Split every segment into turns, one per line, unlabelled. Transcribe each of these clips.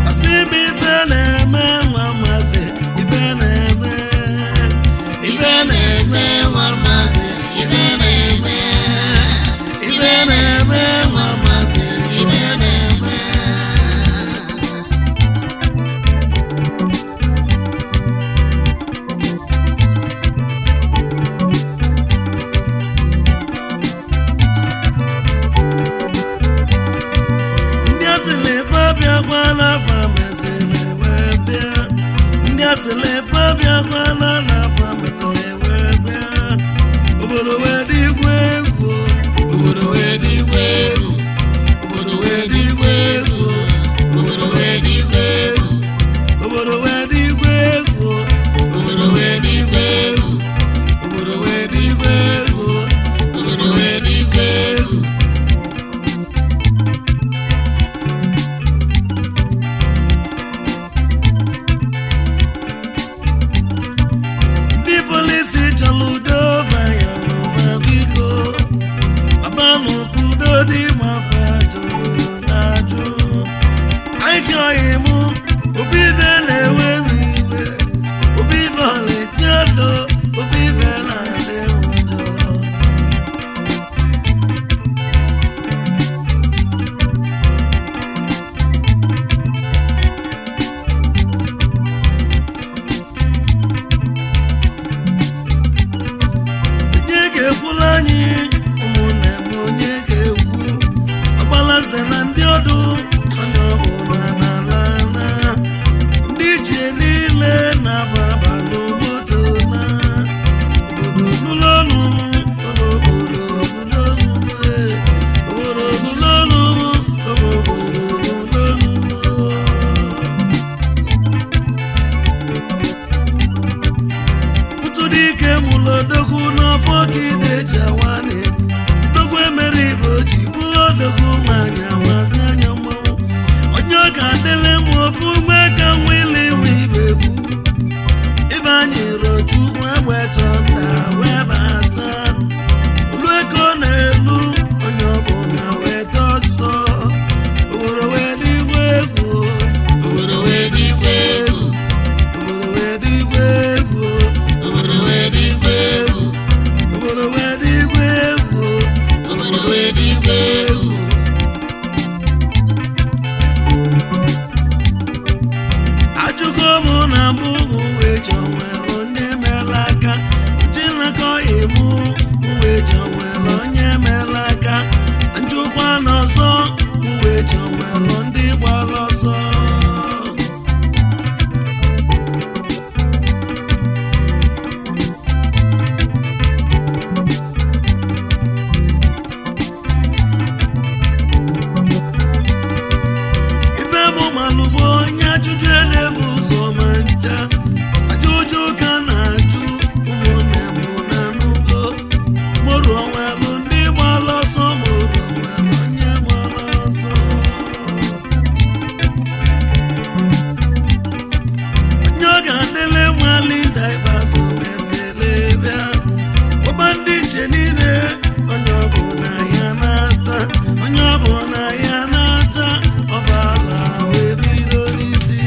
Asị m ibe na-eme nwa maazị ibe na-eme. mesịrị bịakwana na ba mesịrị wee bịa obodo wee dịgwa egwu
Obodo wee dịgwa egwu, obodo wee dịgwa egwu, obodo wee dịgwa egwu,
obodo wee dịgwa egwu
obodo wee dịgwa egwu,
obodo wee dịgwa egwu
obodo wee dịgwa egwu.
Ndị polisi chọrọ udo bayalụba biko babanụ ka udo dị ma fa jụrụ na-ajụ anyị ọyị mụ obi ibe na-ewe m iwe obi ibe ọlịchado obi ibe na-adị m njọ. Onye ga-ekwula anyị ụmụnne m onye ga-ekwu agbalaze na ndị ọdụ onye ọbụla na-ala na ndị ichie niile na-aba abalị moto na obodo nụlọnụ obodo nụlọnụ obodo nụlọnụ obodo nụlọnụ. Ntụdike mụlụ odogwu n'ọfọ ka ide ji awani odogwu emere ibe o ji bụrụ odogwu nwanyị amazi anya mmanwụ onye ọ ga-adịlị m ofu ume ka nwa ile nwe ibe bụ ibe anyị rochukwu egbe tọnda wee bata olueko na-elu onye ọbụla wee tọsọ obodo wee dịgwa egwu
Obodo wee dịgwa egwu,
obodo wee dịgwa egwu
obodo wee dịgwa egwu,
obodo wee dịgwa egwu
obodo wee dịgwa egwu.
Ajụgo m na mbụ uwe chọnwere onye mere aka chinakọ ịmụ uwe chọnwere onye mere aka njụkwa n'ọsọ uwe chọnwere ndị gbara ọsọ. Ibe mụ malụgbo onye ajụjụ na-ebu ụzọ ma ncha ajụjụ ka na-ajụ ụmụnne m na n'ugo moru onwelu ndị gbara ọsọ moru onwelu onye gbara ọsọ onye ọ ga-adịle nwali daibazụ mesịrị bịa ụba ndị iche niile onye ọbụla ya na-ata onye ọbụla ya na-ata ọbala wee bido n'isi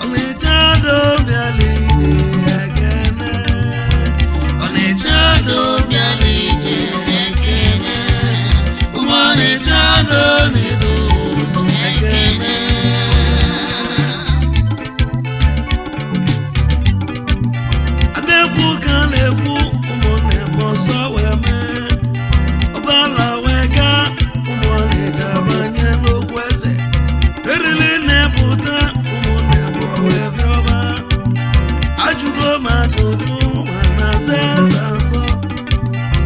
ọnịcha dobiala ije ekene
Ọnịcha dobiala ije ekene, ụmụ Ọnịcha do n'edo ekene.
Adekwu ka na-ekwu ụmụnne m ọsọ wee mee ọbala wee gaa ụmụ Ọnịcha banye n'okwu eze erili na-epụta ụmụnne m wee fịọba ajụgo m ajụjụ ma na-aza eze asọ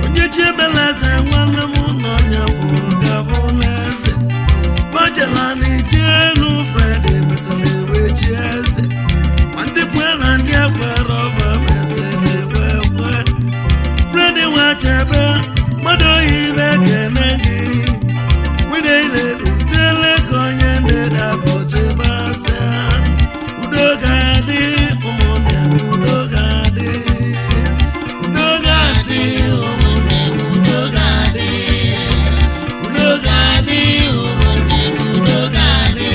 onye chi emela eze nwanne m nọ ya bụ gabụla eze bajela na ijenu Fred mesịrị wee chi eze ma ndị kwe na ndị ekwere ọba mesịrị wee kwe Fred nwa chebe mmadụ oyi ibe kene gị nwunye ile rutele ka onye ndị dabọchebasịa udo ga-adị ụmụnne m udo ga-adị udo ga-adị ụmụnne m udo ga-adị
Udo ga-adị ụmụnne m udo ga-adị.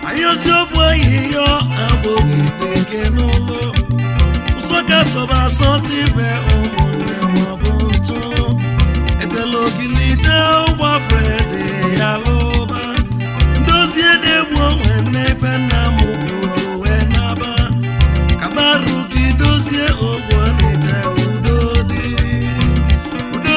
Anyị oziokwu ahịhịa agbọgideke n'ụlọ ụsọka sọba asọ tibe ụmụnne maọbụ ntụ etela ogilite ụgbọ fredi ya lụba ndozie na-egbu onwe nne ife nna m kwuru wee naba kabaru gị dozie ogwu ọnịcha ka udo dị udo.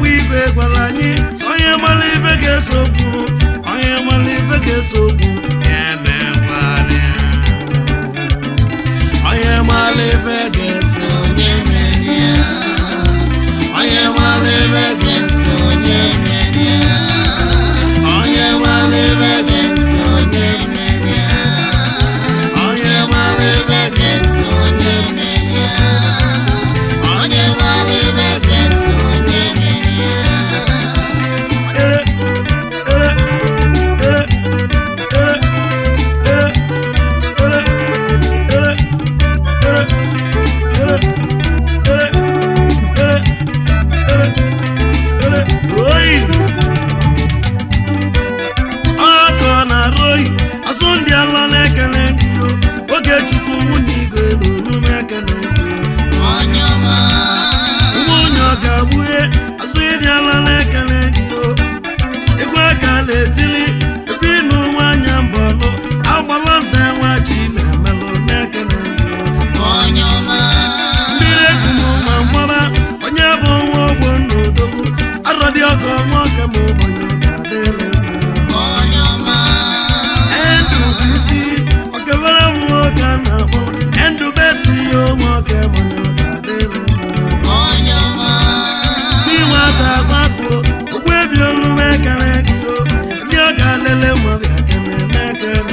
Egbe igwe gwara anyị sị onye mara ibe ga-ese okwu, onye mara ibe ga-ese okwu emekwana ya. Onye mara ibe ga-ese onye mere ya. Onye mara ibe ga-ese onye mere ya. Onye mara ibe ga-ese onye mere ya. Onye mara ibe ga-ese onye mere ya. Onye mara ibe ga-ese onye mere ya. Ere, ere, ere, ere, ere, ere, ere, ere, ere, ere, ere, ere, ere, oyi. Ọkọ na-arụ oyi, azụ ndị ala na-ekele gị o. Oge Chukwu nwunye igwe na onume ekele gị o.
Onye ọma.
Nwunye ọ ga-agbughe azụ ịdị ala na-ekele gị o. Egwu aka na-etili ebe ịnụ nwanyị mbọlụ agbala nze nwa ji na-emelụ na-ekele gị o.
Onye ọma.
Mmiri egwu m ma mara onye bụ nwa ogbo n'odogwu arọdị ọgọ nwoke ma ụbọchị ga-adịrị mma.
Onye ọma.
Ndụbụisi ọkebere m nwoke a na-akpọ Ndụbesi ya nwoke mana ọ ga-adịrị mma.
Onye ọma.
Chinwata gbapụ ụgbọ ebi olu ekele gị o. Ndị ọ ga-alele ma bịa kene mekene m.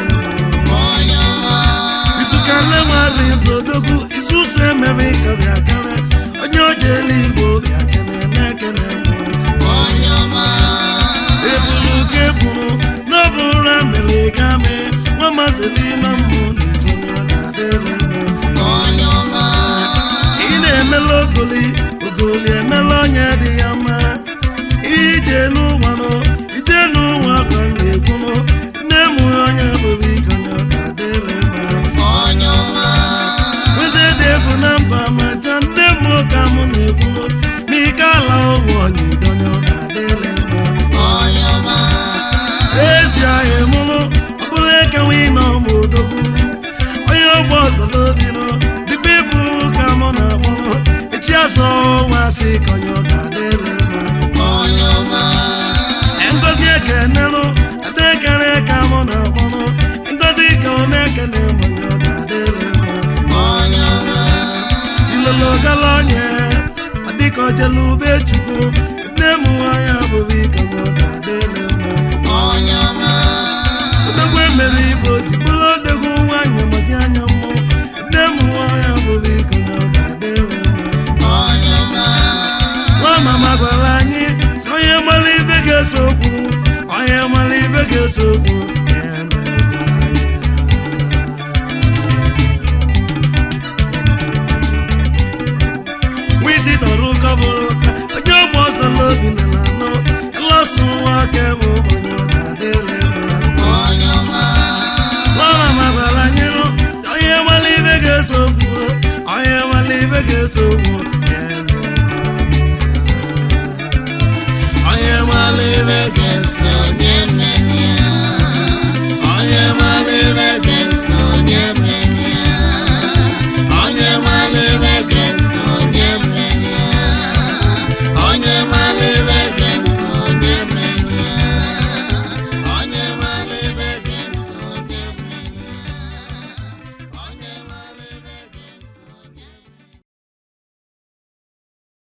Onye ọma.
Isukale nwere nzodogwu isusu emere ka bịa kene onye oje eluigbo bịa kene mekene m.
Onye ọma.
Ebulu ka eburu n'ọbụrụ mere ga mee nwa mazịrị na mmụ na ego ọ ga-adịrị m.
Onye ọma.
Ị na-emela ogoli ogoli emela onye dị ya mma ije n'ụwa nụ ije n'ụwa ka m na-ekwunụ nne m onye bụrụ ike onye ọ ga-adịrị mma.
Onye ọma.
Weze dị egwu na mba ma ja nne m ka m na-ekwunụ n'ike ala ụmụ onye onye ọ ga-adịrị mma.
Onye ọma.
Ezi ahịa mụrụ ọ bụrụ ekewa ịnọ m odogwu onye ọgba ọzọ n'obi nụ dịbe ịbụ ka mụ na-akpọrọ echi azọ nwa sị ka onye ọ ga-adịrị mma.
Onye ọma.
Ngozi ekenelụ adekere ka mụ na-akpọrọ ngozi ka ọ na-ekene m onye ọ ga-adịrị mma.
Onye ọma.
Ilolo gala onye ọ dịka ojelu ube chukwu nne m nwanyị abụghị ka onye ọ ga-adịrị mma.
Onye ọma.
Odogwu emere igbo ji bụrụ odogwu nwanyị mazi anya mmụ nne m nwanyị abụghị ka onye ọ ga-adịrị mma.
Onye ọma.
Nwa mama gwara anyị sị onye mara ibe ga-ese okwu onye mara ibe ga-ese okwu ya emekwa anyị. Wisi tọrọ ụkọ bụrụ ụka onye ọgba ọsọ n'obi na na anọ ịlọsụ nwa aka m onye ọ ga-adịrị mma.
Onye ọma.
Nwa mama gwara anyị nụ sị onye mara ibe ga-ese okwu